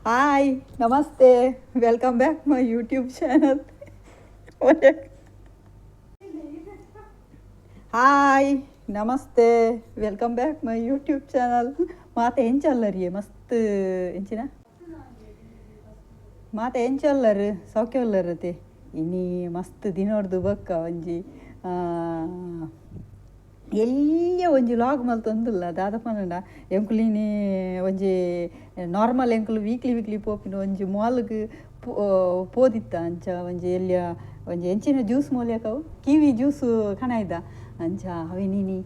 Hi, namaste, welcome back my YouTube channel. Hi, namaste, welcome back my YouTube channel. ಮಾತ ಎಂಚಲ್ಲರಿಯೇ ಮಸ್ತ್ ಎಂಚಿನ ಮಾತ ಎಂಚಲ್ಲರು ಸೌಖ್ಯವಲ್ಲರತೆ. ಇನಿ ಮಸ್ತ್ ದಿನೊಡ್ದು ಬೊಕ್ಕ ಒಂಜಿ ಎಲ್ಯ ಒಂಜಿ ಲಾಗ್ ಮಲ್ತೊಂದುಲ್ಲ ದಾದ ಪನಂಡ ಎಂಕುಲು ಇನಿ ಒಂಜಿ ನಾರ್ಮಲ್ ಎಂಕುಲು ವೀಕ್ಲಿ ವೀಕ್ಲಿ ಪೋಪಿನ ಒಂಜಿ ಮಾಲ್ಗ್ ಪೋದಿತ್ತ. ಅಂಚ ಒಂಜಿ ಎಲ್ಯ ಒಂಜಿ ಎಂಚಿನ ಜ್ಯೂಸ್ ಮೋಲ್ಯಕವು ಕಿವಿ ಜ್ಯೂಸ್ ಕಣಾಯ್ದ. ಅಂಚ ಅವೆನಿನಿ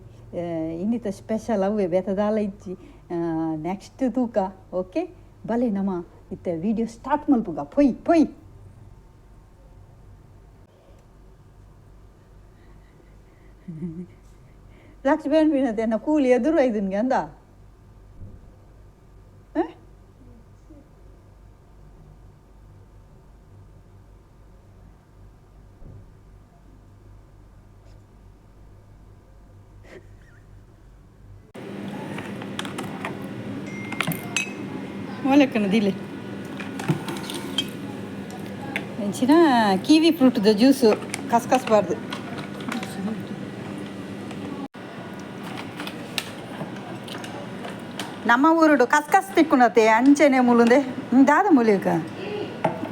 ಇನ್ನಿತ ಸ್ಪೆಷಲ್ ಅವೇ ಬೇತೆ ದಾಲ ಇಜ್ಜಿ. ನೆಕ್ಸ್ಟ್ ತೂಕ. ಓಕೆ ಬಲೆ ನಮ ಇತ್ತೆ ವಿಡಿಯೋ ಸ್ಟಾರ್ಟ್ ಮಲ್ಪುಗ. ಪೊಯ್ ಪೊಯ್ ಲಕ್ಷ್ಮೀ ಬಿನತೆ ಕೂಲಿ ಎದುರು ಐದನ್ಗೆ ಅಂದ. ಮೊಲೆಕ್ಕನ ದಿಲೆ ಎಂಚಿನ ಕಿವಿ ಫ್ರೂಟ್ದ ಜ್ಯೂಸು ಕಸ್ಕಸ್ ಬಾರ್ದು. ನಮ್ಮ ಊರುಡು ಕಸ್ಕಸ್ ತಿಕ್ಕುನತೆ ಅಂಚೆನೆ ಮುಲುಂದೆ ದಾದ ಮುಲಿಕ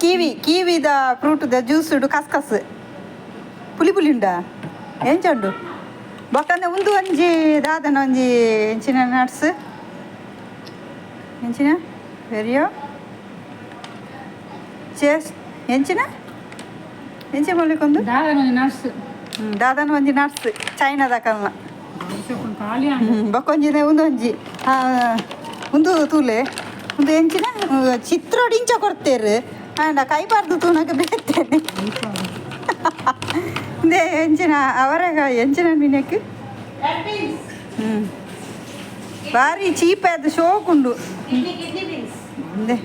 ಕಿವಿ ಕಿವಿದ ಫ್ರೂಟ್ದ ಜ್ಯೂಸುಡು ಕಸ್ಕಸ್ ಪುಲಿ ಪುಲಿ ಉಂಡಾ ಎಂಚ ಉಂಡು ಬೊಕ್ಕಂದೆ ಉಂದು ಒಂಜಿ ದಾದನ ಒಂಜಿ ಎಂಚಿನ ನಟ್ಸ್ ಎಂಚಿನ ವೆರಿಯೋ ಚೇಸ್ ಎಂಚಿನ ಎಂಚ ಮಲ್ಲಿಕೊಂದು ದಾದನ ಒಂಜಿ ನರ್ಸ್. ದಾದನ ಒಂಜಿ ನಟ್ಸ್ ಚೈನಾದ ಕಲ್ನ. ಬೊಕ್ಕೊಂಜಿನ ಉಂದೊಂಜಿ ಉಂದು ತೂಲೆ ಉಂದು ಎಂಚಿನ ಚಿತ್ರೋಡು ಇಂಚ ಕೊಡ್ತೇರು ಆಂಡ ಕೈಬಾರ್ದು ತೂನಗ ಬೇತೇನೆ. ಇಂದೇ ಎಂಚಿನ ಅವರೆಗ ಎಂಚಿನ ಮಿನಕ್ ಹ್ಞೂ ಭಾರಿ ಚೀಪ್ ಅದು ಶೋಕುಂಡು. ಇಂದೆ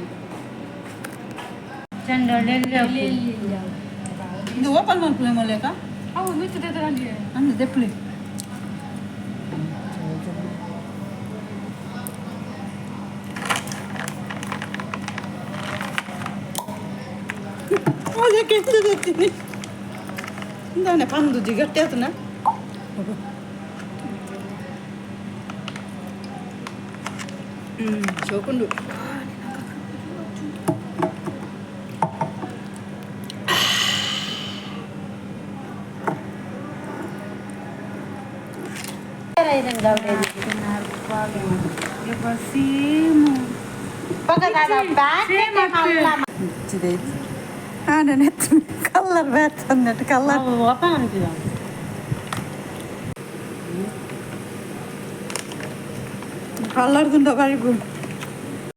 ಇದು ಓಪನ್ ಮಲ್ಪುಲೆ ಮೊಲೆಕ. ಅವು ಮಿತ್ತು ದೆತ್ತೊಂಜಿ. ಅಂದು ದೆಪ್ಪುಲೆ. ಮೊಲೆಕ ಎಂಚ ದೆತ್ತಿನಿ ಇಂದಾನೆ ಪಂದುಜಿ ಗಟ್ಟಿ ಆತನ. ಹ್ಞೂ ಶೋಕುಂಡು. ಕಲ್ಲರ್ ಬ್ಯಾಟ್ ಅన్నట్టు ಕಲ್ಲರ್ ಕಲ್ಲರ್ದುಂಡ ಬರಿ.